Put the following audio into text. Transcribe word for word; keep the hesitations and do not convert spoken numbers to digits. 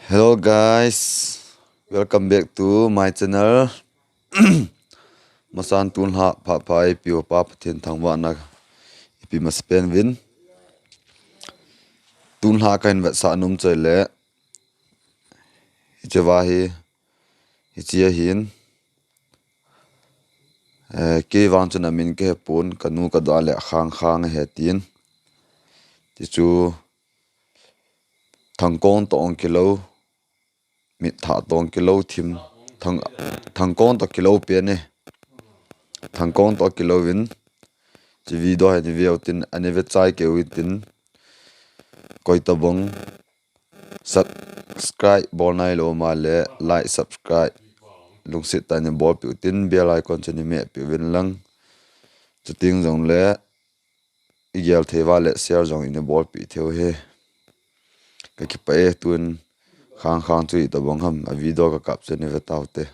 Hello guys, welcome back to my channel. Masan tun lha pha pha ipi upa Pathen thangvahna ipi masapen vin. Tun lha kahin vetsah nom choi le. Hiche va hi, hiche ahin. Eh, kei vang chun amin kahe pon, kanu kada le Khang Khang ahi tin. Tichu thangkong toh ong kilo, mit thah toh ong kilo thim, thang, thangkong toh kilo pen e. Thangkong toh kilo vin, hiche video hi ni veu tin, ani vechai keu tin, koi tabang, subscribe bol nailou ma le, like, subscribe, lungset tah in bolpeh u tin, bell icon chu ni mehpeh uvin lang. Chuteng jong le, igel thei uva le share jong ini bolpeh thei u hen. Kakipah e, tun Khang Khang chu itobang ham, a video kakap chu ni ve tau te.